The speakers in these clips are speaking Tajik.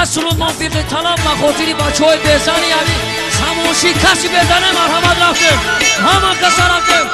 Ясру мувофиқи талаб ба хотири бачаҳои безани ами самоши каси безане марҳамат рафтем. Ҳама каса рафтем.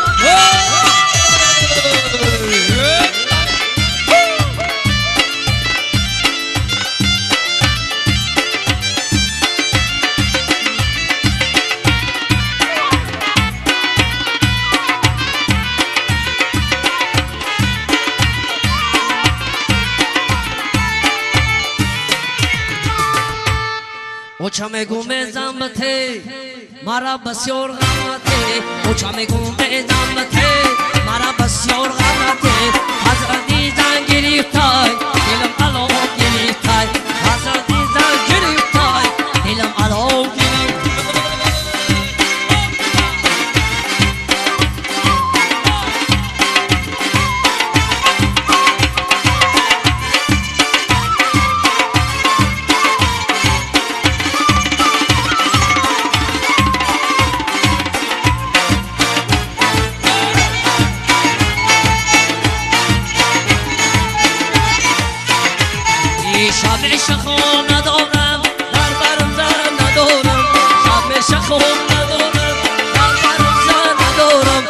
Оча мегу мезамте, мара басёр ғамате. Оча мегу мезамте, мара басёр ғамате. Аз азизан гирифтай, дилам ало гирифтай. Аз азизан гирифтай, дилам ало гирифтай. شب شخون ندارم در برم زن ندارم. شب شخون ندارم در برم زن ندارم.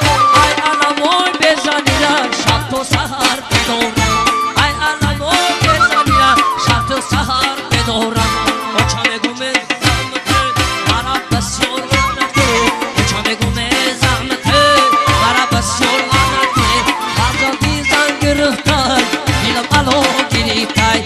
ای علمای بزنیرم شب تا سحر بدارم. ای علمای بزنیرم شب تا سحر بدارم. اوچا میگم زحمته مرا بسیار غلطه. اوچا میگم زحمته مرا بسیار غلطه. آزادی زن گرفتای دلم الو گرفتای.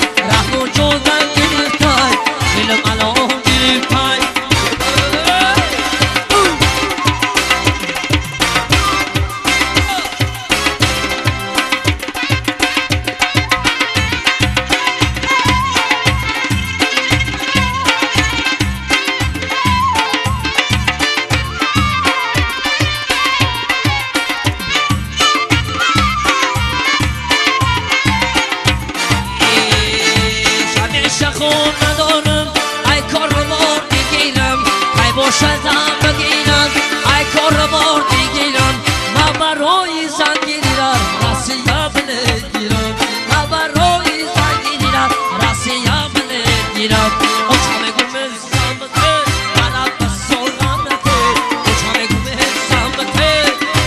ندارم ای کاربار بگیرم ای باشدم بگیرم ای کاربار بگیرم. من برای زن گیرم رسیه بگیرم. من برای زن گیرم رسیه بگیرم. اوچا میگم زحمته مرا بسیار غمته. اوچا میگم زحمته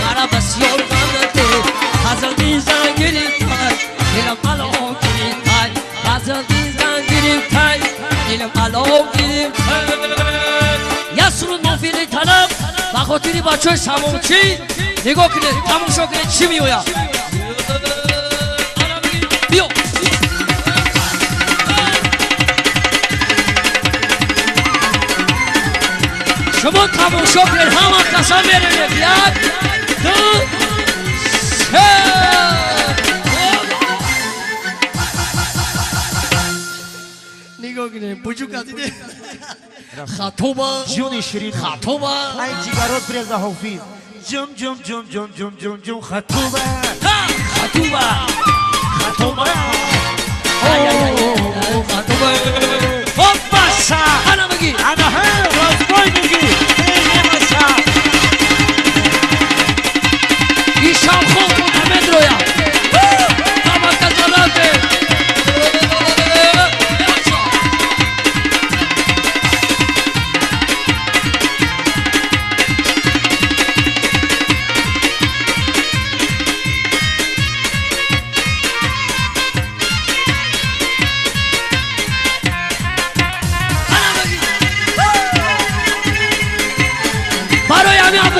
مرا بسیار غمته. از زن گرفتای دلم الو گرفتای. از زن گرفتای دلم الو گرفتای. یسرو نوفیل طلب ба хотири бачаҳои самомчӣ нигоҳ кунед, тамошо кунед чӣ меояд. Биё шумо тамошо кунед, ҳама каса меравед. Як, ду, се. Нигоҳ кунед, буҷука диде. Хатоба, ҷони ширин, хатоба. Ай ҷигарот бреза ҳофиз. Ҷум ҷум ҷум ҷум ҷум ҷум ҷум хатоба. Хатоба, хатоба. Ай ай ай, хатоба. Хопаса. Ана бигӣ. Ана ҳа, розбой бигӣ. Эй немаса. Ишам хоб мутамедроя. Ҳама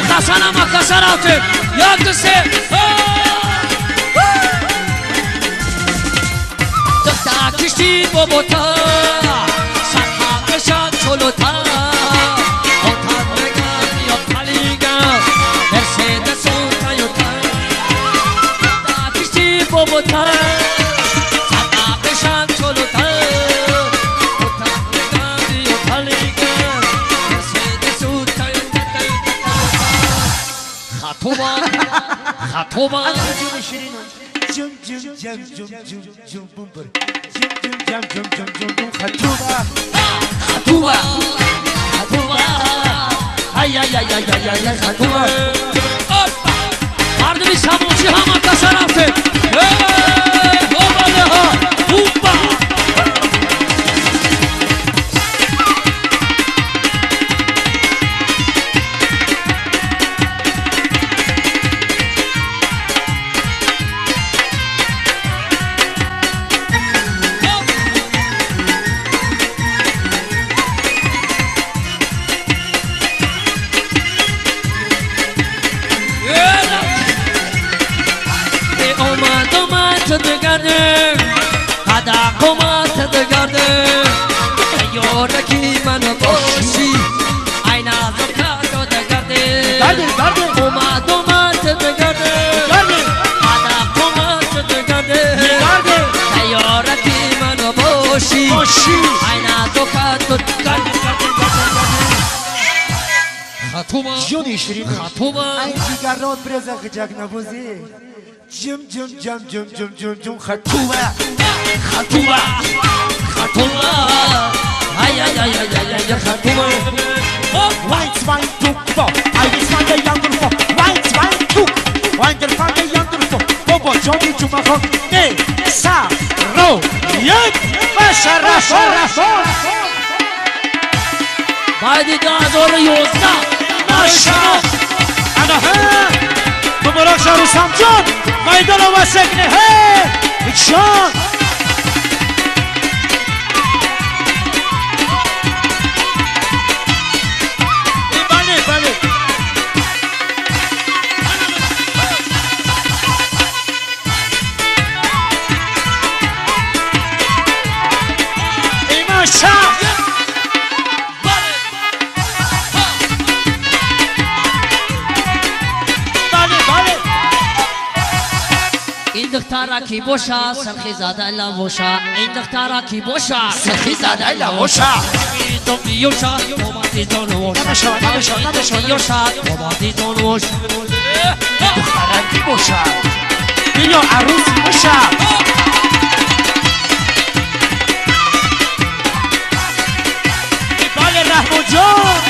Хасана макаса рафтем. Як, ду, се. Духтар кишти бобота, садҳа кашад чолота. Отат меган ё палиган, Мерседесу Тойота. Духтар кишти бобота, садҳа кашад чолота. Отат меган ё палиган, Мерседесу Тойота. Хатоба, хатоба. Ҷум ҷум ҷам ҷум ҷум ҷум бумбур. Ҷум ҷум ҷам ҷум ҷум ҷум ҷум хатоба. Хатоба, хатоба. Ай ай ай ай ай ай хатоба. Мардуми самочи ҳама каса рафтем. Эй, обалеҳо, бумба. Тайёраки ман бошӣ, ай назока дода гарде. Гарде, гарде. Омад, омад гарде. Гарде. Ада омад гарде. Гарде. Тайёраки ман бошӣ, бошӣ. Ай назока дода гарде, гарде, гарде, гарде. Хатума. Ҷони ширин. Хатума. Ай ҷигарот бреза ғиҷак навозӣ. Ҷим ҷим ҷам ҷим ҷим ҷим ҷим хатума. Хатума. Хатума. Ай ай ай ай ай ай хатума. One, zwei, two, four. Ein, zwei, drei, four. One, zwei, two. One, zwei, drei, four. Бобо ҷони Ҷумъахон не са ро як ва шарафо. Баъди 2011 Маша. Ана ҳа. Муборак ша Рустамҷон. Майдона васекне ҳе. Ҷон. Бале, бале. Маша. Бале, бале. Ин духтара ки боша, сархизада лавоша. Ин духтара ки боша, сархизада лавоша. Ёша, Намешава, намешава, намешава. Ёша, ёша. Духтара ки боша, биё арӯси боша. Бале, Раҳмонҷон.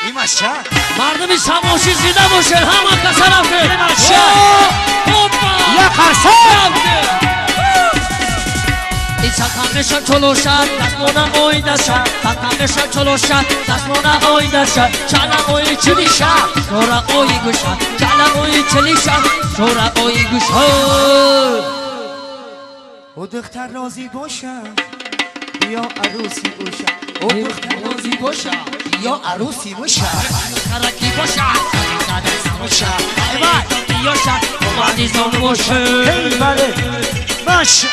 Имаша. Мардуми Самошӣ зинда бошед, ҳама каса рафте. Имаша. Опа! Я қарсак. Ин чолоша, дастмона оидаша, татамеша чолоша, дастмона оидаша, чала ои чилиша, шора ои гуша, чала ои чилиша, шора ои гуша. О духтар розӣ боша, биё арӯси уша. О духтар розӣ боша, биё арӯси уша. Караки боша, Боша. Ай вай. ёша, омади зон боша. Эй, бале. Маша.